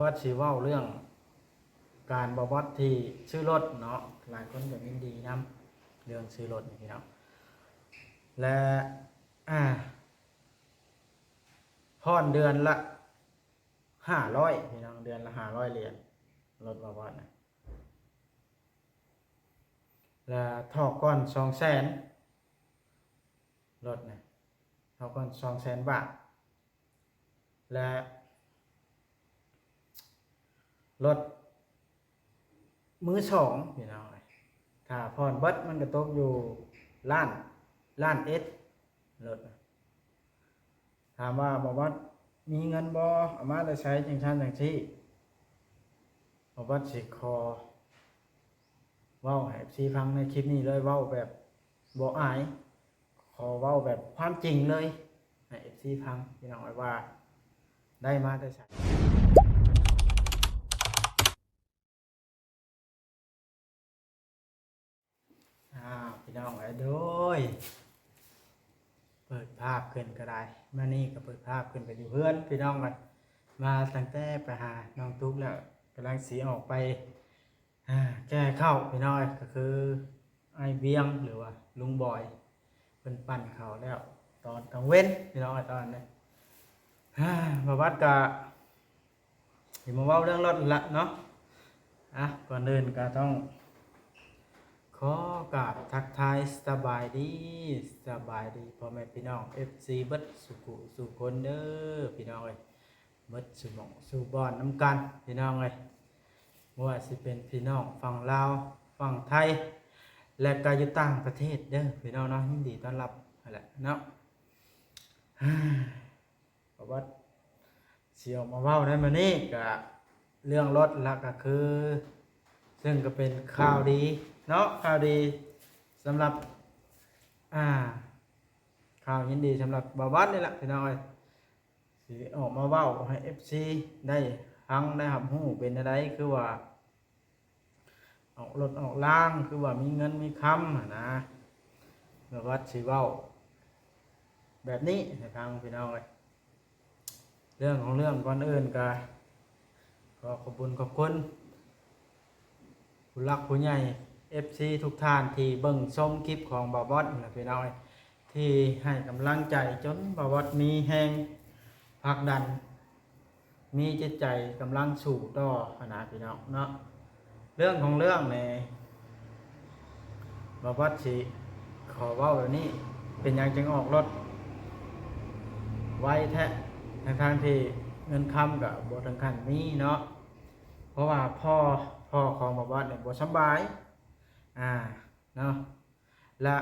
ວ່າຊິເວົ້າເລື່ອງການບໍ່ບອດທີ່ຊື້ລົດເນາະ ຫຼາຍຄົນກໍຍິນດີນຳເລື່ອງຊື້ລົດນີ້ພີ່ນ້ອງ ແລະ ອ່າ ຜ່ອນເດືອນລະຫ້າຮ້ອຍພີ່ນ້ອງ ເດືອນລະຫ້າຮ້ອຍຫຼຽນ ລົດບໍ່ບອດນະ ແລະຖອກກ່ອນສອງແສນ ລົດນະ ເຮົາກ່ອນສອງແສນບາດ ແລະ ລົດມືສອງພີ່ນ້ອງເອີຍ ຖ້າຜ່ອນເບິດມັນກໍຕົກຢູ່ລ້ານ ລ້ານເອັດ ລົດ ຖາມວ່າບໍ່ບອດມີເງິນບໍ່ ເອົາມາແຕ່ໃສ ຈັ່ງຊັ້ນຈັ່ງຊີ້ ບໍ່ບອດຊິຂໍເວົ້າໃຫ້ເອັຟຊີຟັງໃນຄລິບນີ້ເລີຍ ເວົ້າແບບບໍ່ອາຍ ຂໍເວົ້າແບບຄວາມຈິງເລີຍໃຫ້ເອັຟຊີຟັງ ພີ່ນ້ອງເອີຍ ວ່າໄດ້ມາແຕ່ໃສ. ອ້າວ ພີ່ນ້ອງເອີຍ ໂດຍ ເປີດພາບຂຶ້ນກໍໄດ້ ມານີ້ກໍເປີດພາບຂຶ້ນໄປຢູ່ເຮືອນ ພີ່ນ້ອງເອີຍ ມາຕັ້ງແຕ່ໄປຫານ້ອງຕຸກແລ້ວ ກຳລັງຊິອອກໄປ ອ່າ ແກ່ເຂົ້າ ພີ່ນ້ອງເອີຍ ກໍຄືອ້າຍວຽງ ຫຼືວ່າລຸງບອຍ ເພິ່ນປັ້ນເຂົ້າແລ້ວ ຕອນກາງເວັນ ພີ່ນ້ອງເອີຍ ຕອນນີ້ ອ່າ ບ່າວບັດກະຊິມາເວົ້າເລື່ອງລົດລະເນາະ ອ່ະ ກ່ອນອື່ນກະຕ້ອງຂໍກາບທັກທາຍສະບາຍດີ ສະບາຍດີພໍ່ແມ່ພີ່ນ້ອງ ເອັຟຊີ ເບິດສູ່ຜູ້ສູ່ຄົນເດີ ພີ່ນ້ອງເອີຍ ເບິດສູ່ໝ່ອງສູ່ບ່ອນນຳກັນ ພີ່ນ້ອງເອີຍ ບໍ່ວ່າຊິເປັນພີ່ນ້ອງຝັ່ງລາວ ຝັ່ງໄທ ແລະກະຢູ່ຕ່າງປະເທດເດີ ພີ່ນ້ອງເນາະ ຍິນດີຕ້ອນຮັບຫັ້ນແຫຼະເນາະ ປະຫວັດຊິອອກມາເວົ້າໃນມື້ນີ້ ກະເລື່ອງລົດລະກະຄື ເຊິ່ງກະເປັນຂ່າວດີເນາະ ຂ່າວດີສຳລັບ ອ່າ ຂ່າວຍິນດີສຳລັບບ່າວບັດນີ້ລະ ພີ່ນ້ອງເອີຍ ຊິອອກມາເວົ້າໃຫ້ເອັຟຊີໄດ້ຟັງໄດ້ຮັບຮູ້ ເປັນແນວໃດ ຄືວ່າອອກລົດອອກລາງ ຄືວ່າມີເງິນມີຄຳຫັ້ນນະ ບ່າວບັດຊິເວົ້າແບບນີ້ໃຫ້ຟັງ ພີ່ນ້ອງເອີຍ ເລື່ອງຂອງເລື່ອງ ກ່ອນອື່ນກະຂໍຂອບບຸນຂອບຄຸນ ຜູ້ຫຼັກຜູ້ໃຫຍ່ ເອັຟຊີ ທຸກທ່ານທີ່ເບິ່ງຊົມຄລິບຂອງບ່າວບັດນະ ພີ່ນ້ອງເອີຍ ທີ່ໃຫ້ກຳລັງໃຈຈົນບ່າວບັດມີແຮງຜັກດັນ ມີຈິດໃຈກຳລັງສູ້ຕໍ່ຫັ້ນນະ ພີ່ນ້ອງເນາະ ເລື່ອງຂອງເລື່ອງນີ້ ບ່າວບັດຊິຂໍເວົ້າແບບນີ້ ເປັນຫຍັງຈຶ່ງອອກລົດໄວແທ້ ທັງໆທີ່ເງິນຄຳກະບໍ່ເຖິງຂັ້ນມີເນາະ ເພາະວ່າພໍ່ ພໍ່ຂອງບ່າວບັດນີ້ບໍ່ສຳບາຍ ອ່າ ເນາະ ລະ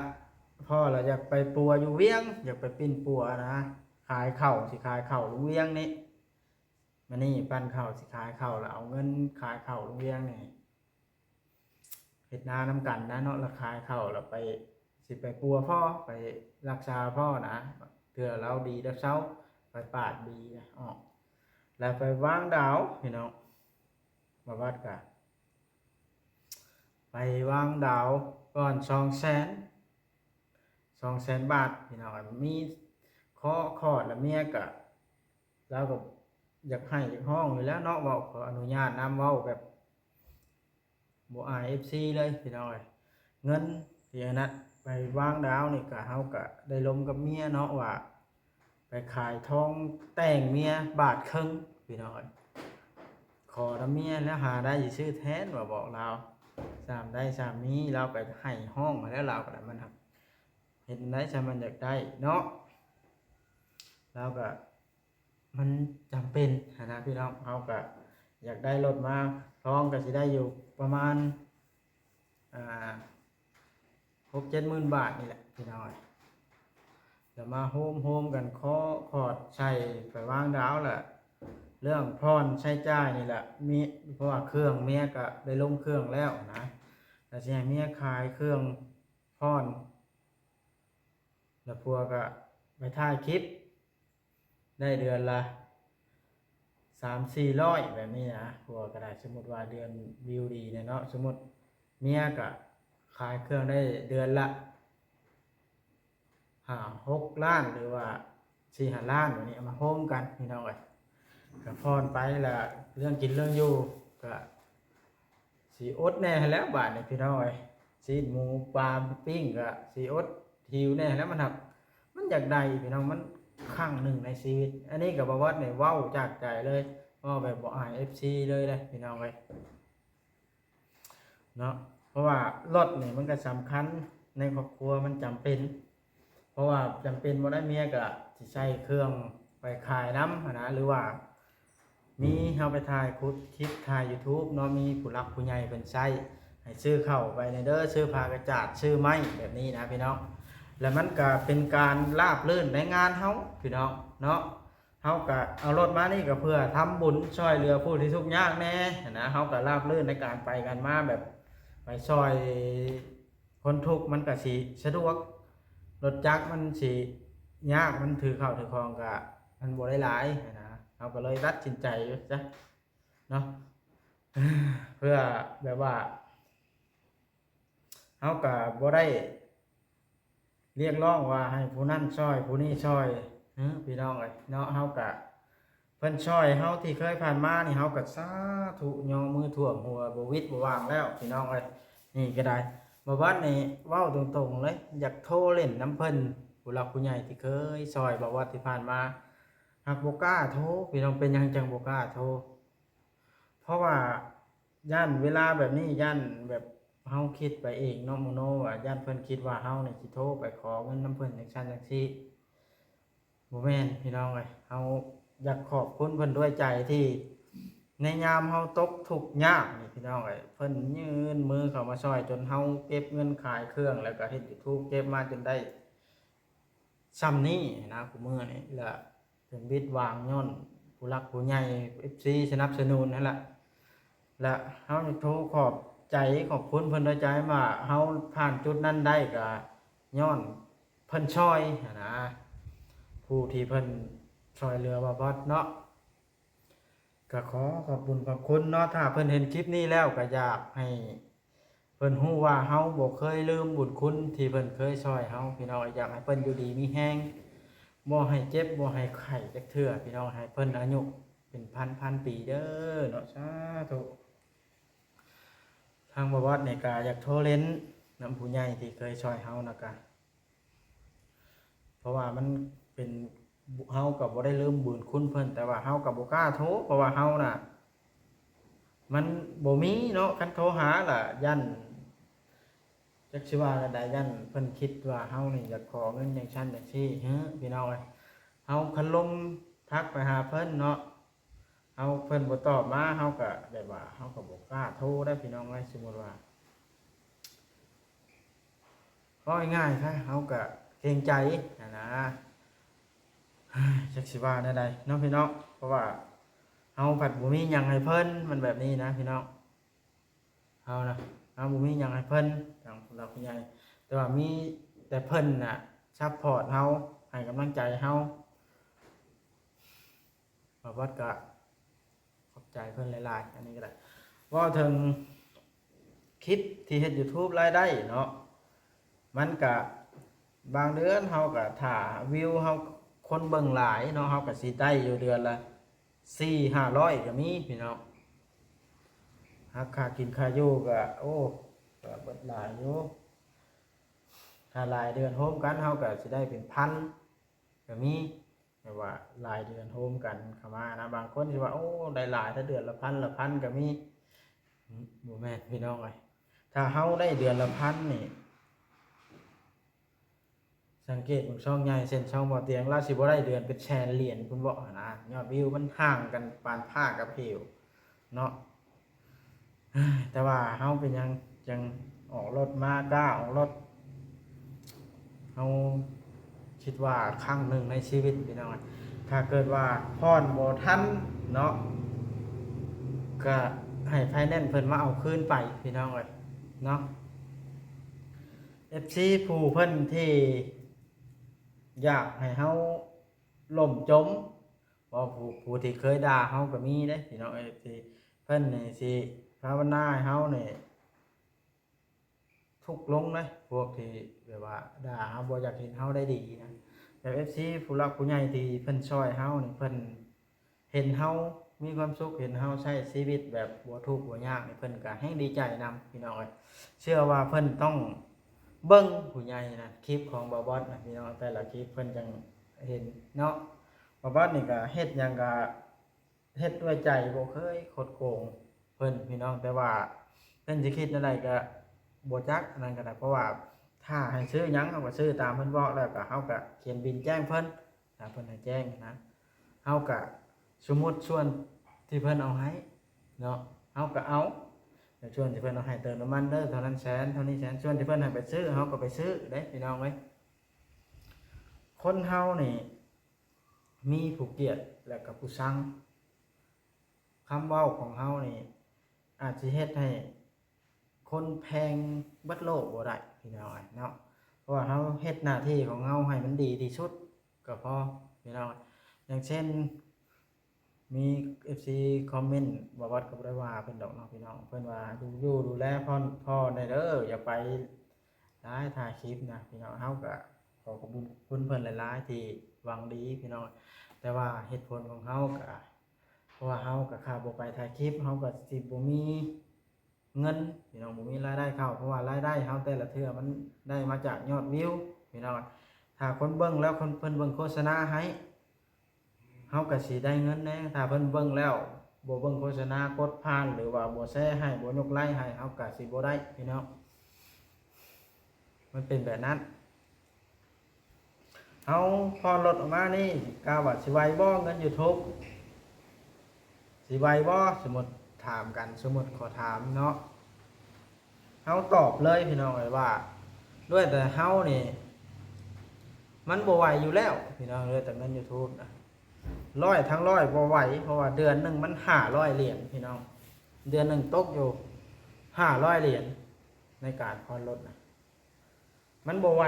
ພໍ່ລະຢາກໄປປົວຢູ່ວຽງ ຢາກໄປປິ່ນປົວນະ ຂາຍເຂົ້າ ຊິຂາຍເຂົ້າໂຮງວຽງນີ້ ມານີ້ ປັ້ນເຂົ້າ ຊິຂາຍເຂົ້າ ລະເອົາເງິນຂາຍເຂົ້າໂຮງວຽງນີ້ ເຮັດນານຳກັນນະເນາະ ລະຂາຍເຂົ້າ ລະໄປ ຊິໄປປົວພໍ່ ໄປລັກສາພໍ່ນະ ເທື່ອລາວດີລາວເຊົາ ໄປປາດບີອອກ ລະໄປວາງດາວ ພີ່ນ້ອງ ບ່າວບັດກະ ໄປວາງດາວກ່ອນສອງແສນ ສອງແສນບາດ ພີ່ນ້ອງ ມີຂໍຂອດ ລະເມຍກະ ລາວກະຢາກໄຫ້ຢາກຮ້ອງຢູ່ແລ້ວເນາະ ເວົ້າ ຂໍອະນຸຍາດນຳ ເວົ້າແບບບໍ່ອາຍເອັຟຊີເລີຍ ພີ່ນ້ອງເອີຍ ເງິນທີ່ອັນນັ້ນ ໄປວາງດາວນີ້ກະ ເຮົາກະໄດ້ລົມກັບເມຍເນາະ ວ່າໄປຂາຍທອງແຕ່ງເມຍບາດເຄິ່ງ ພີ່ນ້ອງເອີຍ ຂໍນຳເມຍແລ້ວ ຫາໄດ້ຊິຊື້ແທນ ວ່າບອກລາວ ສ່ຳໄດ້ສ່ຳມີ ລາວກະໄຫ້ຮ້ອງຫັ້ນແຫຼະ ລາວກະໄດ້ ມັນຫາກເຮັດແນວໃດ ສ່ຳມັນຢາກໄດ້ເນາະ ລາວກະ ມັນຈຳເປັນຫັ້ນນະ ພີ່ນ້ອງ ເຮົາກະຢາກໄດ້ລົດມາ ທອງກະຊິໄດ້ຢູ່ປະມານ ອ່າ ຫົກເຈັດໝື່ນບາດນີ້ແຫຼະ ພີ່ນ້ອງເອີຍ ລະມາໂຮມໆກັນ ຂໍຂອດໃສ່ໄປວາງດາວ ລະເລື່ອງຜ່ອນໃຊ້ຈ່າຍນີ້ແຫຼະ ເມຍ ເພາະວ່າເຄື່ອງເມຍກະໄດ້ລົງເຄື່ອງແລ້ວນະ ລະຊິໃຫ້ເມຍຂາຍເຄື່ອງຜ່ອນ ລະຜົວກະໄປຖ່າຍຄລິບ ໄດ້ເດືອນລະສາມສີ່ຮ້ອຍແບບນີ້ນະ ຜົວກະໄດ້ ສົມມຸດວ່າເດືອນວິວດີແນ່ເນາະ ສົມມຸດເມຍກະຂາຍເຄື່ອງໄດ້ເດືອນລະຫ້າຫົກລ້ານ ຫຼືວ່າສີ່ຫ້າລ້ານ ແບບນີ້ ເອົາມາໂຮມກັນ ພີ່ນ້ອງເອີຍ ກໍຜ່ອນໄປລະ ເລື່ອງກິນເລື່ອງຢູ່ກໍຊິອົດແດ່ຫັ້ນແຫຼະບາດນີ້ພີ່ນ້ອງເອີຍ. ຊີ້ນໝູປາປີ້ງກໍຊິອົດຫິວແດ່ຫັ້ນແຫຼະ. ມັນຫາກ ມັນຢາກໄດ້ພີ່ນ້ອງ ມັນຄັ້ງໜຶ່ງໃນຊີວິດ. ອັນນີ້ກໍບໍ່ວອດນີ້ເວົ້າຈາກໃຈເລີຍ ເວົ້າແບບບໍ່ອາຍເອັຟຊີເລີຍເດ້ພີ່ນ້ອງເອີຍ. ເນາະ ເພາະວ່າລົດນີ້ມັນກໍສຳຄັນໃນຄອບຄົວ ມັນຈຳເປັນ ເພາະວ່າຈຳເປັນບໍ່ໄດ້ ເມຍກໍຊິໃຊ້ເຄື່ອງໄປຂາຍນຳຫັ້ນນະ ຫຼືວ່າມີເຮົາໄປຖ່າຍຄຸດຄລິບ ຖ່າຍຢູທູບເນາະ ມີຜູ້ຫຼັກຜູ້ໃຫຍ່ເພິ່ນໃຊ້ ໃຫ້ຊື້ເຂົ້າໄປແດ່ເດີ ຊື້ຜ້າກະຈາດ ຊື້ໄມ້ແບບນີ້ນະພີ່ນ້ອງ. ແລ້ວມັນກໍເປັນການລາບລື່ນໃນງານເຮົາພີ່ນ້ອງເນາະ. ເຮົາກະເອົາລົດມານີ້ກະເພື່ອທຳບຸນຊ່ອຍເຫຼືອຜູ້ທີ່ທຸກຍາກແດ່ຫັ້ນນະ. ເຮົາກະລາບລື່ນໃນການໄປກັນມາ ແບບໄປຊ່ອຍຄົນທຸກ ມັນກະຊິສະດວກ. ລົດຈັກມັນຊິຍາກ ມັນຖືເຂົ້າຖືຂອງກະມັນບໍ່ໄດ້ຫຼາຍຫັ້ນນະ. ເຮົາກະເລີຍຕັດສິນໃຈຊະເນາະ ເພື່ອແບບວ່າ ເຮົາກະບໍ່ໄດ້ ຮຽກຮ້ອງວ່າໃຫ້ຜູ້ນັ້ນຊ່ອຍ ຜູ້ນີ້ຊ່ອຍ ເອີ ພີ່ນ້ອງເອີຍເນາະ. ເຮົາກະ ເພິ່ນຊ່ອຍເຮົາທີ່ເຄີຍຜ່ານມານີ້ ເຮົາກະສາທຸ ຍໍມືຖ້ວມຫົວ ບໍ່ຫວິດບໍ່ຫວ່າງແລ້ວພີ່ນ້ອງເອີຍ. ນີ້ກໍໄດ້ ບ່າວວັດນີ້ເວົ້າຕົງໆເລີຍ ຢາກໂທຫຼິ້ນນຳເພິ່ນ ຜູ້ຫຼັກຜູ້ໃຫຍ່ທີ່ເຄີຍຊ່ອຍບ່າວວັດທີ່ຜ່ານມາ ຫາກບໍ່ກ້າໂທພີ່ນ້ອງ. ເປັນຫຍັງຈັ່ງບໍ່ກ້າໂທ? ເພາະວ່າຢ້ານເວລາແບບນີ້ ຢ້ານແບບເຮົາຄິດໄປເອງເນາະ ມະໂນວ່າ ຢ້ານເພິ່ນຄິດວ່າເຮົານີ້ຊິໂທໄປຂໍເງິນນຳເພິ່ນຈັ່ງຊັ້ນຈັ່ງຊີ້. ບໍ່ແມ່ນພີ່ນ້ອງເອີຍ ເຮົາຢາກຂອບຄຸນເພິ່ນດ້ວຍໃຈທີ່ໃນຍາມເຮົາຕົກທຸກຍາກນີ້ພີ່ນ້ອງເອີຍ ເພິ່ນຍື່ນມືເຂົ້າມາຊ່ອຍ ຈົນເຮົາເກັບເງິນຂາຍເຄື່ອງ ແລ້ວກໍເຮັດຢູທູບ ເກັບມາຈົນໄດ້ ຊ່ຳນີ້ນະ ຄູ່ມື້ນີ້ລະ ເຖິງວິດຫວ່າງຍ້ອນຜູ້ຫຼັກຜູ້ໃຫຍ່ ເອັຟຊີ ສະໜັບສະໜູນຫັ້ນລະ. ລະເຮົາໂທຂອບໃຈຂອບຄຸນເພິ່ນດ້ວຍໃຈວ່າ ເຮົາຜ່ານຈຸດນັ້ນໄດ້ກະຍ້ອນເພິ່ນຊ່ອຍຫັ້ນນະ ຜູ້ທີ່ເພິ່ນຊ່ອຍເຫຼືອບ່າວວັດເນາະ. ກະຂໍຂອບບຸນຂອບຄຸນເນາະ ຖ້າເພິ່ນເຫັນຄລິບນີ້ແລ້ວ ກະຢາກໃຫ້ເພິ່ນຮູ້ວ່າເຮົາບໍ່ເຄີຍລືມບຸນຄຸນທີ່ເພິ່ນເຄີຍຊ່ອຍເຮົາ ພີ່ນ້ອງ. ຢາກໃຫ້ເພິ່ນຢູ່ດີມີແຮງ ບໍ່ໃຫ້ເຈັບບໍ່ໃຫ້ໄຂ້ຈັກເທື່ອ ພີ່ນ້ອງ ໃຫ້ເພິ່ນອາຍຸເປັນພັນໆປີເດີເນາະ ສາທຸ. ທາງບ່າວວັດນີ້ກະຢາກໂທຫຼິ້ນນຳຜູ້ໃຫຍ່ທີ່ເຄີຍຊ່ອຍເຮົານະກະ ເພາະວ່າມັນເປັນ ເຮົາກໍບໍ່ໄດ້ລືມບຸນຄຸນເພິ່ນ ແຕ່ວ່າເຮົາກໍບໍ່ກ້າໂທ ເພາະວ່າເຮົານະ ມັນບໍ່ມີເນາະ ຄັນໂທຫາລະຢ້ານ ຈັກຊິວ່າແນວໃດ ຢ້ານເພິ່ນຄິດວ່າເຮົານີ້ຢາກຂໍເງິນຈັ່ງຊັ້ນຈັ່ງຊີ້ ເຮີ ພີ່ນ້ອງເອີຍ. ເຮົາຄັນລົມທັກໄປຫາເພິ່ນເນາະ ເຮົາ ເພິ່ນບໍ່ຕອບມາ ເຮົາກະແບບວ່າ ເຮົາກະບໍ່ກ້າໂທໄດ້ພີ່ນ້ອງເອີຍ. ສົມມຸດວ່າ ເວົ້າງ່າຍໆຊະ ເຮົາກະເກງໃຈຫັ້ນນະ ຈັກຊິວ່າແນວໃດເນາະພີ່ນ້ອງ ເພາະວ່າເຮົາພັດບໍ່ມີຫຍັງໃຫ້ເພິ່ນ ມັນແບບນີ້ນະພີ່ນ້ອງ. ເຮົານະ ເຮົາບໍ່ມີຫຍັງໃຫ້ເພິ່ນ ທາງຜູ້ຫຼັກຜູ້ໃຫຍ່ ແຕ່ວ່າມີແຕ່ເພິ່ນນະ ຊັບພອດເຮົາ ໃຫ້ກຳລັງໃຈເຮົາ. ບ່າວວັດກະຂອບໃຈເພິ່ນຫຼາຍໆ. ອັນນີ້ກໍໄດ້ ເວົ້າເຖິງຄລິບທີ່ເຮັດຢູທູບ ລາຍໄດ້ເນາະ ມັນກະ ບາງເດືອນເຮົາກະຖ້າວິວເຮົາ ຄົນເບິ່ງຫຼາຍເນາະ ເຮົາກະຊິໄດ້ຢູ່ເດືອນລະສີ່ຫ້າຮ້ອຍກໍມີພີ່ນ້ອງ. ຫາກຄ່າກິນຄ່າຢູ່ກະ ໂອ້ ກະເບິດຫຼາຍຢູ່. ຖ້າຫຼາຍເດືອນໂຮມກັນ ເຮົາກະຊິໄດ້ເປັນພັນກໍມີ ແບບວ່າຫຼາຍເດືອນໂຮມກັນເຂົ້າມານະ. ບາງຄົນຊິວ່າ ໂອ້ ໄດ້ຫຼາຍແທ້ ເດືອນລະພັນ ລະພັນກໍມີ. ບໍ່ແມ່ນພີ່ນ້ອງເອີຍ ຖ້າເຮົາໄດ້ເດືອນລະພັນນີ້ ສັງເກດເບິ່ງຊ່ອງໃຫຍ່ ເຊັ່ນຊ່ອງບໍ່ຕຽງ ລາວຊິບໍ່ໄດ້ເດືອນເປັນແສນຫຼຽນພຸ້ນເບາະຫັ້ນນະ ຍອດວິວມັນຫ່າງກັນປານຟ້າກັບເຫວເນາະ. ແຕ່ວ່າເຮົາເປັນຫຍັງຈັ່ງອອກລົດມາ ກ້າອອກລົດ ເຮົາຄິດວ່າຄັ້ງໜຶ່ງໃນຊີວິດພີ່ນ້ອງ ຖ້າເກີດວ່າຜ່ອນບໍ່ທັນເນາະ ກະໃຫ້ໄຟແນນເພິ່ນມາເອົາຄືນໄປພີ່ນ້ອງເອີຍເນາະ. ເອັຟຊີ ຜູ້ເພິ່ນທີ່ຢາກໃຫ້ເຮົາລົ້ມຈົມ ເພາະຜູ້ ຜູ້ທີ່ເຄີຍດ່າເຮົາກໍມີເດ້ພີ່ນ້ອງເອີຍ ເອັຟຊີ ເພິ່ນນີ້ຊິພາວະນາໃຫ້ເຮົານີ້ທຸກລົງເດ້ ພວກທີ່ແບບວ່າດ່າເຮົາ ບໍ່ຢາກເຫັນເຮົາໄດ້ດີນະ. ແບບເອັຟຊີ ຜູ້ຫຼັກຜູ້ໃຫຍ່ທີ່ເພິ່ນຊ່ອຍເຮົານີ້ ເພິ່ນ ເຫັນເຮົາມີຄວາມສຸກ ເຫັນເຮົາໃຊ້ຊີວິດແບບບໍ່ທຸກບໍ່ຍາກນີ້ ເພິ່ນກໍແຮງດີໃຈນຳ ພີ່ນ້ອງເອີຍ. ເຊື່ອວ່າເພິ່ນຕ້ອງເບິ່ງ ຜູ້ໃຫຍ່ນະ ຄລິບຂອງບ່າວບອດນະ ພີ່ນ້ອງ, ແຕ່ລະຄລິບເພິ່ນຈັ່ງເຫັນເນາະ. ບ່າວບອດນີ້ກໍເຮັດຫຍັງກໍເຮັດດ້ວຍໃຈ ບໍ່ເຄີຍຄົດໂກງເພິ່ນ ພີ່ນ້ອງ, ແຕ່ວ່າເພິ່ນຊິຄິດແນວໃດກໍບໍ່ຈັກ ອັນນັ້ນກໍໄດ້. ເພາະວ່າຖ້າໃຫ້ຊື້ຫຍັງ ເຮົາກໍຊື້ຕາມເພິ່ນບອກ ແລ້ວກໍເຮົາກໍຂຽນບິນແຈ້ງເພິ່ນ ຖ້າເພິ່ນໃຫ້ແຈ້ງນະ, ເຮົາກະສົມມຸດສ່ວນທີ່ເພິ່ນເອົາໃຫ້ເນາະ ເຮົາກະເອົາ ແຕ່ສ່ວນທີ່ເພິ່ນເອົາໃຫ້ເຕີມນ້ຳມັນເດີ ເທົ່ານັ້ນແສນ ເທົ່ານີ້ແສນ, ສ່ວນທີ່ເພິ່ນໃຫ້ໄປຊື້ ເຮົາກໍໄປຊື້ເດ້ ພີ່ນ້ອງເອີຍ. ຄົນເຮົານີ້ມີຜູ້ກຽດ ແລະກໍຜູ້ຊັງ. ຄຳເວົ້າຂອງເຮົານີ້ອາດຊິເຮັດໃຫ້ຄົນແພງເບິດໂລກບໍ່ໄດ້ ພີ່ນ້ອງເອີຍເນາະ, ເພາະວ່າເຮົາເຮັດໜ້າທີ່ຂອງເຮົາໃຫ້ມັນດີທີ່ສຸດກໍພໍ ພີ່ນ້ອງ. ຢ່າງເຊັ່ນ ມີເອັຟຊີຄອມເມັນ ບ່າວບອດກໍບໍ່ໄດ້ວ່າເພິ່ນດອກເນາະ ພີ່ນ້ອງ, ເພິ່ນວ່າດູຢູ່ດູແລພໍ່ ພໍ່ແດ່ເດີ ຢ່າໄປຫຼາຍ ຖ່າຍຄລິບນະ ພີ່ນ້ອງ. ເຮົາກໍຂໍຂອບຄຸນເພິ່ນຫຼາຍໆທີ່ຫວັງດີ ພີ່ນ້ອງ, ແຕ່ວ່າເຫດຜົນຂອງເຮົາກໍ ເພາະວ່າເຮົາກໍຖ້າບໍ່ໄປຖ່າຍຄລິບ ເຮົາກໍຊິບໍ່ມີເງິນ ພີ່ນ້ອງ, ບໍ່ມີລາຍໄດ້ເຂົ້າ, ເພາະວ່າລາຍໄດ້ເຮົາແຕ່ລະເທື່ອມັນໄດ້ມາຈາກຍອດວິວ ພີ່ນ້ອງ. ຖ້າຄົນເບິ່ງແລ້ວ ຄົນເພິ່ນເບິ່ງໂຄສະນາໃຫ້ ເຮົາກໍຊິໄດ້ເງິນແດ່, ຖ້າເພິ່ນເບິ່ງແລ້ວບໍ່ເບິ່ງໂຄສະນາ ກົດຜ່ານ ຫຼືວ່າບໍ່ແຊໃຫ້ ບໍ່ຍົກໄລໃຫ້ ເຮົາກໍຊິບໍ່ໄດ້ ພີ່ນ້ອງ, ມັນເປັນແບບນັ້ນ. ເຮົາຜ່ອນລົດອອກມານີ້ ກະວ່າຊິໄຫວບໍ່ເງິນຢູທູບ ຊິໄຫວບໍ່? ສົມມຸດຖາມກັນ ສົມມຸດຂໍຖາມເນາະ, ເຮົາຕອບເລີຍ ພີ່ນ້ອງເອີຍ ວ່າດ້ວຍແຕ່ເຮົານີ້ມັນບໍ່ໄຫວຢູ່ແລ້ວ ພີ່ນ້ອງ, ດ້ວຍແຕ່ເງິນຢູທູບນະ ຮ້ອຍທັງຮ້ອຍບໍ່ໄຫວ, ເພາະວ່າເດືອນໜຶ່ງມັນຫ້າຮ້ອຍຫຼຽນ ພີ່ນ້ອງ, ເດືອນໜຶ່ງຕົກຢູ່ຫ້າຮ້ອຍຫຼຽນໃນການຜ່ອນລົດນະ. ມັນບໍ່ໄຫວ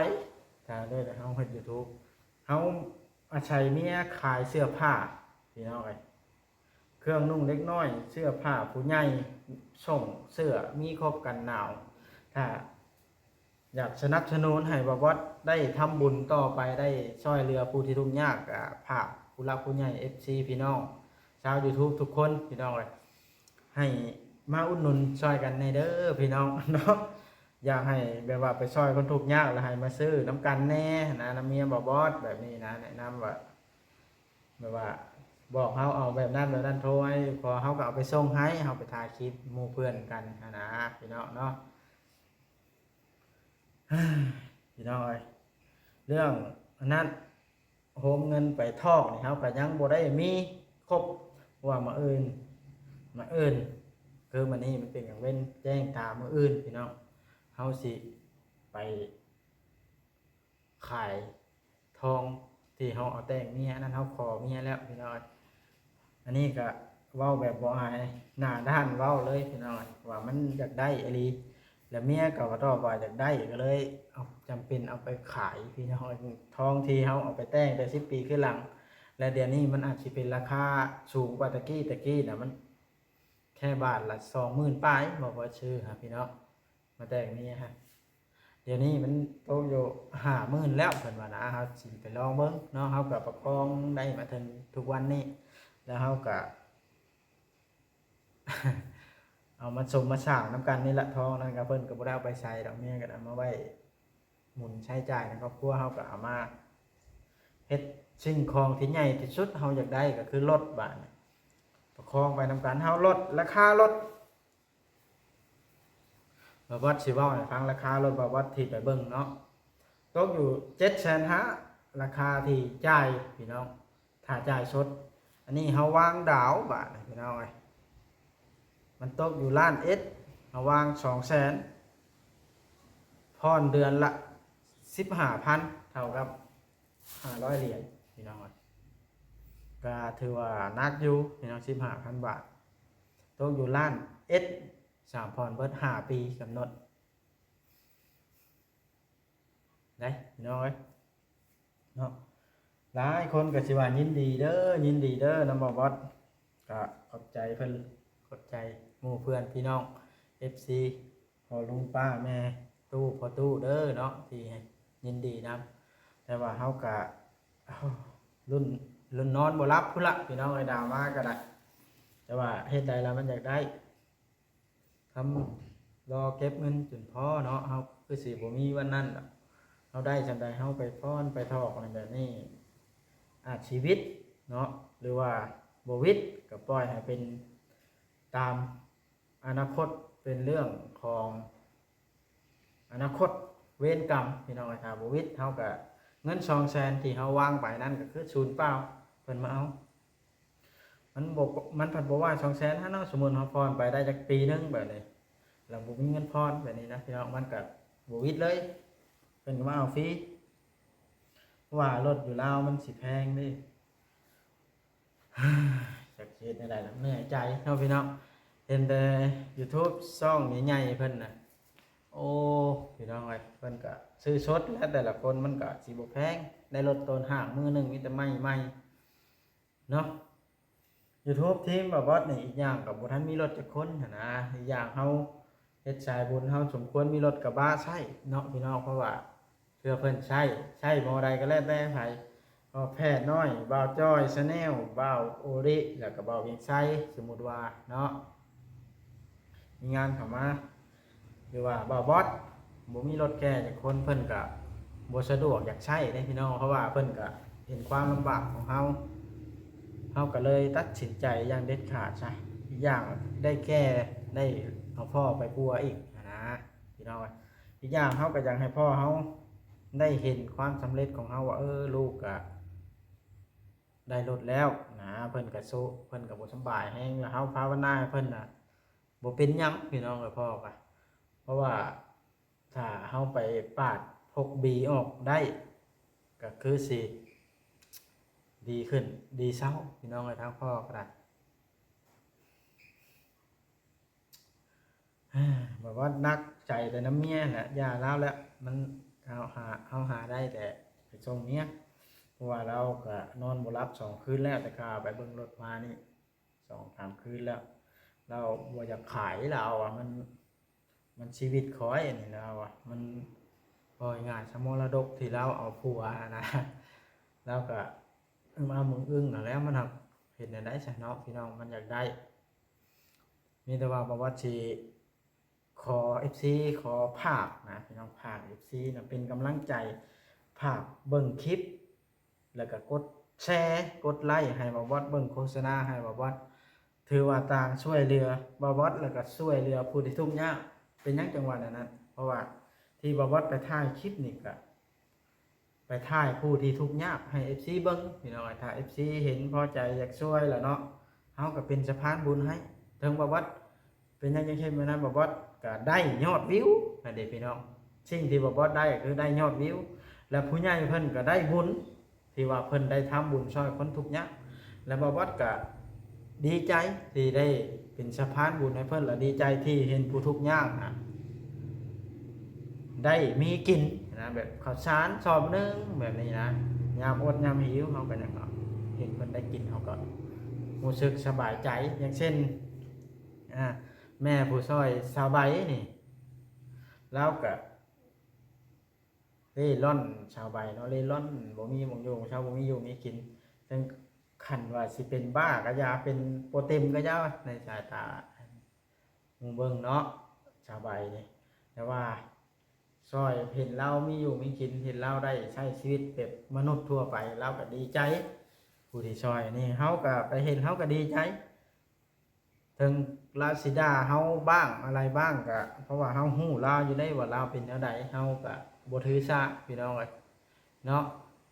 ຖ້າໂດຍເຮົາເຮັດຢູທູບ ເຮົາອາໄສເມຍຂາຍເສື້ອຜ້າ ພີ່ນ້ອງເອີຍ, ເຄື່ອງນຸ່ງເດັກນ້ອຍ ເສື້ອຜ້າຜູ້ໃຫຍ່ ສົ່ງເສື້ອ ມີຄົບກັນໜາວ. ຖ້າຢາກສະໜັບສະໜູນໃຫ້ບ່າວບອດໄດ້ທຳບຸນຕໍ່ໄປ ໄດ້ຊ່ອຍເຫຼືອຜູ້ທີ່ທຸກຍາກ ກໍຝາກຜູ້ຫຼັກຜູ້ໃຫຍ່ ເອັຟຊີ ພີ່ນ້ອງຊາວຢູທູບທຸກຄົນ ພີ່ນ້ອງເອີຍ, ໃຫ້ມາອຸດໜູນຊ່ອຍກັນແດ່ເດີ ພີ່ນ້ອງເນາະ. ຢາກໃຫ້ແບບວ່າໄປຊ່ອຍຄົນທຸກຍາກ ແລ້ວໃຫ້ມາຊື້ນຳກັນແດ່ນະ ນຳເມຍບ່າວບອດແບບນີ້ນະ, ແນະນຳວ່າ ແບບວ່າບອກເຮົາເອົາແບບນັ້ນແບບນັ້ນ ໂທໃຫ້ ພໍເຮົາກໍເອົາໄປສົ່ງໃຫ້ ເຮົາໄປຖ່າຍຄລິບໝູ່ເພື່ອນກັນຫັ້ນນະ ພີ່ນ້ອງເນາະ. ພີ່ນ້ອງເອີຍ ເລື່ອງອັນນັ້ນ ໂຮມເງິນໄປທອກນີ້ ເຮົາກໍຍັງບໍ່ໄດ້ມີຄົບ ເພາະວ່າມື້ອື່ນ ມື້ອື່ນ ຄືມື້ນີ້ມັນເປັນກາງເວັນ ແຈ້ງຕາມື້ອື່ນ ພີ່ນ້ອງ, ເຮົາຊິໄປຂາຍທອງທີ່ເຮົາເອົາແຕ່ງເມຍ ອັນນັ້ນເຮົາຂໍເມຍແລ້ວ ພີ່ນ້ອງ. ອັນນີ້ກໍເວົ້າແບບບໍ່ອາຍໜ້າດ້ານເວົ້າເລີຍ ພີ່ນ້ອງ ວ່າມັນຢາກໄດ້ອີ່ຫຼີ. ແລ້ວເມຍກໍຕອບວ່າຢາກໄດ້ ກໍເລີຍເອົາ ຈຳເປັນເອົາໄປຂາຍ ພີ່ນ້ອງ. ທອງທີ່ເຮົາເອົາໄປແຕ່ງແຕ່ສິບປີຄືຫຼັງ ແລະ ດຽວນີ້ມັນອາດຊິເປັນລາຄາສູງກວ່າແຕ່ກີ້, ແຕ່ກີ້ນະມັນແຄ່ບາດລະສອງໝື່ນປາຍ ບໍ່ພໍຊື້ຫາ ພີ່ນ້ອງ ມາແຕ່ງເມຍຫັ້ນ. ດຽວນີ້ມັນຕົກຢູ່ຫ້າໝື່ນແລ້ວ ເພິ່ນວ່ານະ. ເຮົາຊິໄປລອງເບິ່ງເນາະ, ເຮົາກໍປະຄອງໄດ້ມາເຖິງທຸກວັນນີ້ ແລ້ວເຮົາກໍ ເອົາມາສົມມາສ້າງນຳກັນນີ້ລະ ທອງນັ້ນກໍ ເພິ່ນກໍບໍ່ໄດ້ເອົາໄປໃສດອກ, ເມຍກໍເອົາມາໄວ້ໝູນໃຊ້ຈ່າຍໃນຄອບຄົວ. ເຮົາກໍເອົາມາເຮັດສິ່ງຂອງທີ່ໃຫຍ່ທີ່ສຸດເຮົາຢາກໄດ້ກໍຄືລົດ. ບາດນີ້ປະຄອງໄປນຳກັນ ເຮົາລົດ ລາຄາລົດ ບ່າວບອດຊິເວົ້າໃຫ້ຟັງ ລາຄາລົດບ່າວບອດທີ່ໄປເບິ່ງເນາະ ຕົກຢູ່ເຈັດແສນຫ້າ ລາຄາທີ່ຈ່າຍ ພີ່ນ້ອງ ຖ້າຈ່າຍສົດ. ອັນນີ້ເຮົາວາງດາວ ບາດນີ້ ພີ່ນ້ອງເອີຍ ມັນຕົກຢູ່ລ້ານເອັດ ເຮົາວາງສອງແສນ ຜ່ອນເດືອນລະສິບຫ້າພັນ ເທົ່າກັບຫ້າຮ້ອຍຫຼຽນ ພີ່ນ້ອງເອີຍ, ກໍຖືວ່າໜັກຢູ່ ພີ່ນ້ອງ, ສິບຫ້າພັນບາດ ຕົກຢູ່ລ້ານເອັດ ສາມ ຜ່ອນເບິດຫ້າປີກຳນົດໄດ້ ພີ່ນ້ອງເອີຍເນາະ. ຫຼາຍຄົນກໍຊິວ່າຍິນດີເດີ ຍິນດີເດີນຳບ່າວບອດ, ກໍຂອບໃຈເພິ່ນ ຂອບໃຈໝູ່ເພື່ອນພີ່ນ້ອງ ເອັຟຊີ ພໍ່ລຸງປ້າແມ່ຕູ້ພໍ່ຕູ້ເດີເນາະ ທີ່ຍິນດີນຳ. ແຕ່ວ່າເຮົາກະລຸ້ນ ນອນບໍ່ຫຼັບພຸ້ນລະ ພີ່ນ້ອງເອີຍ ດາວມາກໍໄດ້ ແຕ່ວ່າເຮັດໃດລະມັນຢາກໄດ້ ຄຳລໍເກັບເງິນຈົນພໍເນາະ ເຮົາຄືຊິບໍ່ມີວັນນັ້ນດອກ ເຮົາໄດ້ສ່ຳໃດເຮົາໄປຟ້ອນໄປຖອກແບບນີ້ ອາດຊິຫວິດເນາະ ຫຼືວ່າບໍ່ຫວິດກໍປ່ອຍໃຫ້ເປັນຕາມອະນາຄົດ ເປັນເລື່ອງຂອງ ອະນາຄົດເວນກຳ ພີ່ນ້ອງເອີຍ ຖ້າບໍ່ຫວິດເຮົາກະ ເງິນສອງແສນທີ່ເຮົາວາງໄປນັ້ນກະຄືສູນເປົ່າ ເພິ່ນມາເອົາ ມັນບໍ່ ມັນພັດບໍ່ວ່າສອງແສນຫັ້ນເນາະ ສົມມຸດເຮົາຜ່ອນໄປໄດ້ຈັກປີໜຶ່ງແບບນີ້ ແລ້ວບໍ່ມີເງິນຜ່ອນແບບນີ້ນະ ພີ່ນ້ອງ ມັນກະບໍ່ຫວິດເລີຍ ເພິ່ນກະມາເອົາຟຣີ ເພາະວ່າລົດຢູ່ລາວມັນຊິແພງເດ້. ຈັກຊິເຮັດແນວໃດລະ ເມື່ອຍໃຈເນາະພີ່ນ້ອງ ເຫັນແຕ່ຢູທູບຊ່ອງໃຫຍ່ໆເພິ່ນນະ ໂອ້ ພີ່ນ້ອງເອີຍ ເພິ່ນກະຊື້ສົດແຫຼະ ແຕ່ລະຄົນມັນກະຊິບໍ່ແພງ ໄດ້ລົດໂຕນຫ້າງ ມື້ໜຶ່ງມີແຕ່ໄມ້ໃໝ່ເນາະ ຢູທູບທີມບ່າວບອດນີ້ ອີກຢ່າງກະບໍ່ທັນມີລົດຈັກຄົນຫັ້ນນະ ອີກຢ່າງເຮົາເຮັດສາຍບຸນ ເຮົາສົມຄວນມີລົດກະບະໃຊ້ເນາະພີ່ນ້ອງ ເພາະວ່າ ເພື່ອເພິ່ນໃຊ້ ໃຊ້ໝໍໃດກໍແລ້ວແຕ່ໃຜ ບ່າວແພດນ້ອຍ ບ່າວຈ້ອຍ Channel ບ່າວໂອລິ ແລ້ວກໍບ່າວວຽງໄຊ ສົມມຸດວ່າເນາະ ມີງານເຂົ້າມາ ຫຼືວ່າບ່າວບອດ ບໍ່ມີລົດແກ່ຈັກຄົນ ເພິ່ນກໍບໍ່ສະດວກຢາກໃຊ້ເດ້ພີ່ນ້ອງ ເພາະວ່າເພິ່ນກໍເຫັນຄວາມລຳບາກຂອງເຮົາ ເຮົາກໍເລີຍຕັດສິນໃຈຢ່າງເດັດຂາດຊະ ອີກຢ່າງໄດ້ແກ່ ໄດ້ເອົາພໍ່ໄປປົວອີກຫັ້ນນະ ພີ່ນ້ອງ ອີກຢ່າງເຮົາກໍຢາກໃຫ້ພໍ່ເຮົາໄດ້ເຫັນຄວາມສຳເລັດຂອງເຮົາວ່າ ເອີ ລູກກະໄດ້ລົດແລ້ວນະ ເພິ່ນກະໂຊະ ເພິ່ນກະບໍ່ສຳບາຍແຮງ ແລ້ວເຮົາພາວະນາໃຫ້ເພິ່ນນະ ບໍ່ເປັນຫຍັງພີ່ນ້ອງເອີຍ ພໍ່ກະ ເພາະວ່າຖ້າເຮົາໄປປາດພົກບີອອກໄດ້ ກະຄືຊິດີຂຶ້ນ ດີເຊົາ ພີ່ນ້ອງເອີຍ ທາງພໍ່ກະໄດ້. ແບບວ່າໜັກໃຈແຕ່ນຳເມຍແຫຼະ ຢ່າລາວແຫຼະ ມັນ ເຮົາຫາ ເຮົາຫາໄດ້ແຕ່ໄປສົ່ງເມຍ ເພາະວ່າລາວກະນອນບໍ່ຫຼັບສອງຄືນແລ້ວ ແຕ່ຂ້າໄປເບິ່ງລົດມານີ້ສອງສາມຄືນແລ້ວ ລາວບໍ່ຢາກຂາຍ ລາວວ່າມັນ ມັນຊີວິດຂ້ອຍອັນນີ້ ລາວວ່າມັນ ເວົ້າງ່າຍໆ ສະມໍລະດົກທີ່ລາວເອົາຜົວຫັ້ນນະ ລາວກະອຶມອຳອຶງໆຫັ້ນແຫຼະ ມັນຫາກເຮັດແນວໃດຊະເນາະ ພີ່ນ້ອງ ມັນຢາກໄດ້ ມີແຕ່ວ່າບ່າວບອດຊິ ຂໍເອັຟຊີ ຂໍຝາກນະ ພີ່ນ້ອງ ຝາກເອັຟຊີນະ ເປັນກຳລັງໃຈ ຝາກເບິ່ງຄລິບ ແລ້ວກະກົດແຊ ກົດໄລ້ໃຫ້ບ່າວບອດ ເບິ່ງໂຄສະນາໃຫ້ບ່າວບອດ ຖືວ່າຕ່າງຊ່ວຍເຫຼືອບ່າວບອດ ແລ້ວກະຊ່ວຍເຫຼືອຜູ້ທີ່ທຸກຍາກ ເປັນຫຍັງຈັ່ງວ່າແນວນັ້ນ ເພາະວ່າທີ່ບ່າວບອດໄປຖ່າຍຄລິບນີ້ກະ ໄປຖ່າຍຜູ້ທີ່ທຸກຍາກໃຫ້ເອັຟຊີເບິ່ງ ພີ່ນ້ອງ ຖ້າເອັຟຊີເຫັນພໍໃຈຢາກຊ່ວຍລະເນາະ ເຮົາກໍເປັນສະພານບຸນໃຫ້ ເຖິງບ່າວບອດ ເປັນຫຍັງຈັ່ງເຮັດແບບນັ້ນ ບ່າວບອດກໍໄດ້ຍອດວິວຫັ້ນເດ້ພີ່ນ້ອງ ສິ່ງທີ່ບ່າວບອດໄດ້ກໍຄືໄດ້ຍອດວິວ ແລະຜູ້ໃຫຍ່ເພິ່ນກໍໄດ້ບຸນ ທີ່ວ່າເພິ່ນໄດ້ທຳບຸນຊ່ອຍຄົນທຸກຍາກ ແລະບ່າວບອດກໍດີໃຈທີ່ໄດ້ເປັນສະພານບຸນໃຫ້ເພິ່ນ ແລະດີໃຈທີ່ເຫັນຜູ້ທຸກຍາກນະ ໄດ້ມີກິນນະ ແບບເຂົ້າສານຊອບໜຶ່ງແບບນີ້ນະ ຍາມອົດຍາມຫິວເຮົາກໍຍັງເຫັນເພິ່ນໄດ້ກິນ ເຮົາກໍຮູ້ສຶກສະບາຍໃຈ ຢ່າງເຊັ່ນ ອາ ແມ່ຜູ້ຊ່ອຍສາວໃບນີ້ ລາວກໍເລ່ລ່ອນ ສາວໃບເນາະ ເລ່ລ່ອນ ບໍ່ມີໝ່ອງຢູ່ໝ່ອງເຊົາ ບໍ່ມີຢູ່ມີກິນ ເຖິງຂັ້ນວ່າຊິເປັນບ້າກໍຢ່າ ເປັນບໍ່ເຕັມກໍຢ່າ ໃນສາຍຕາ ໝູ່ເບິ່ງເນາະ ສາວໃບນີ້ ແຕ່ວ່າຊ່ອຍເຫັນລາວມີຢູ່ມີກິນ ເຫັນລາວໄດ້ໃຊ້ຊີວິດແບບມະນຸດທົ່ວໄປ ລາວກໍດີໃຈ ຜູ້ທີ່ຊ່ອຍນີ້ ເຮົາກໍໄປເຫັນ ເຮົາກໍດີໃຈ ເຖິງລາວຊິດ່າເຮົາບ້າງອະໄລບ້າງ ກໍເພາະວ່າເຮົາຮູ້ລາວຢູ່ເດ້ວ່າລາວເປັນແນວໃດ ເຮົາກໍບໍ່ຖືສາ ພີ່ນ້ອງເອີຍ ເນາະ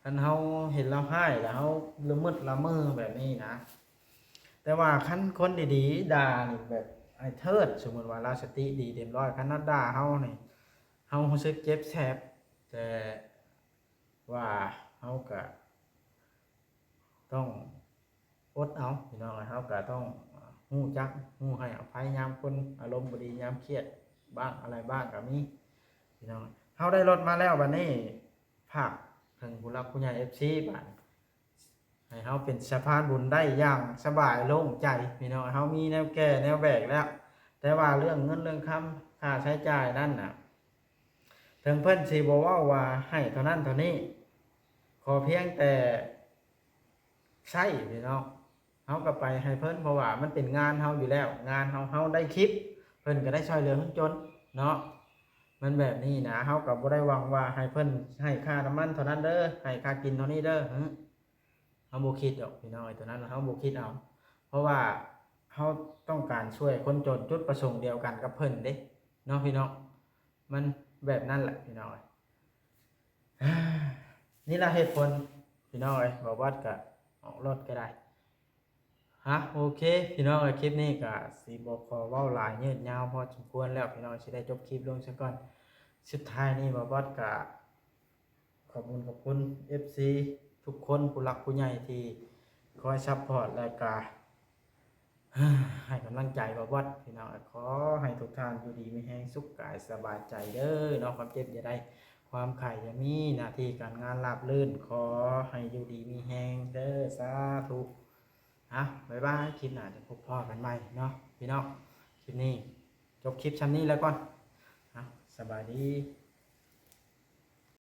ຄັນເຮົາເຫັນລາວຮ້າຍ ແລ້ວເຮົາລະມຶດລະເມີແບບນີ້ນະ ແຕ່ວ່າຄັນຄົນດີໆດ່ານີ້ ແບບອ້າຍເທີດ ສົມມຸດວ່າລາວສະຕິດີເຕັມຮ້ອຍ ຄັນລາວດ່າເຮົານີ້ ເຮົາຮູ້ສຶກເຈັບແສບ ແຕ່ວ່າເຮົາກະຕ້ອງອົດເອົາ ພີ່ນ້ອງເອີຍ ເຮົາກະຕ້ອງຮູ້ຈັກ ຮູ້ໃຫ້ອະໄພຍາມຄົນອາລົມບໍ່ດີ ຍາມຄຽດບ້າງອະໄລບ້າງກະມີ ພີ່ນ້ອງ ເຮົາໄດ້ລົດມາແລ້ວ ບາດນີ້ ຝາກເຖິງຜູ້ຫຼັກຜູ້ໃຫຍ່ ເອັຟຊີ ບາດນີ້ ໃຫ້ເຮົາເປັນສະພານບຸນໄດ້ຢ່າງສະບາຍໂລ່ງໃຈ ພີ່ນ້ອງ ເຮົາມີແນວແກ່ແນວແບກແລ້ວ ແຕ່ວ່າເລື່ອງເງິນເລື່ອງຄຳ ຄ່າໃຊ້ຈ່າຍນັ້ນນະ ເຖິງເພິ່ນຊິບໍ່ເວົ້າວ່າໃຫ້ເທົ່ານັ້ນເທົ່ານີ້ ຂໍພຽງແຕ່ ໃຊ້ພີ່ນ້ອງ ເຮົາກໍໄປໃຫ້ເພິ່ນ ເພາະວ່າມັນເປັນງານເຮົາຢູ່ແລ້ວ ງານເຮົາ ເຮົາໄດ້ຄລິບ ເພິ່ນກໍໄດ້ຊ່ອຍເຫຼືອຄົນຈົນເນາະ ມັນແບບນີ້ນະ ເຮົາກໍບໍ່ໄດ້ຫວັງວ່າໃຫ້ເພິ່ນໃຫ້ຄ່ານ້ຳມັນເທົ່ານັ້ນເດີ ໃຫ້ຄ່າກິນເທົ່ານີ້ເດີ ເຮົາບໍ່ຄິດດອກພີ່ນ້ອງເອີຍ ໂຕນັ້ນເຮົາບໍ່ຄິດເອົາ ເພາະວ່າເຮົາຕ້ອງການຊ່ວຍຄົນຈົນ ຈຸດປະສົງດຽວກັນກັບເພິ່ນເດ້ເນາະພີ່ນ້ອງ ມັນແບບນັ້ນແຫຼະພີ່ນ້ອງເອີຍ ນີ້ລະເຫດຜົນພີ່ນ້ອງເອີຍ ບ່າວບອດກະອອກລົດກໍໄດ້ ຮະ ໂອເຄພີ່ນ້ອງເອີຍ ຄລິບນີ້ກະຊິບໍ່ຂໍເວົ້າຫຼາຍຍືດຍາວພໍສົມຄວນແລ້ວ ພີ່ນ້ອງຊິໄດ້ຈົບຄລິບລົງຊະກ່ອນ ສຸດທ້າຍນີ້ບ່າວບອດກະ ຂອບຄຸນຂອບຄຸນເອັຟຊີທຸກຄົນ ຜູ້ຫຼັກຜູ້ໃຫຍ່ທີ່ຄອຍຊັບພອດ ແລະກະໃຫ້ກຳລັງໃຈບ່າວບອດພີ່ນ້ອງ ຂໍໃຫ້ທຸກທ່ານຢູ່ດີມີແຮງ ສຸກກາຍສະບາຍໃຈເດີເນາະ ຄວາມເຈັບຢ່າໄດ້ ຄວາມໄຂ້ຢ່າມີ ໜ້າທີ່ການງານລາບລື່ນ ຂໍໃຫ້ຢູ່ດີມີແຮງເດີ ສາທຸ ເອົາ ບາຍບາຍ ຄລິບໜ້າຈະພົບພໍ້ກັນໃໝ່ເນາະພີ່ນ້ອງ ຄລິບນີ້ຈົບຄລິບຊ່ຳນີ້ແລ້ວກ່ອນ ເອົາ ສະບາຍດີ.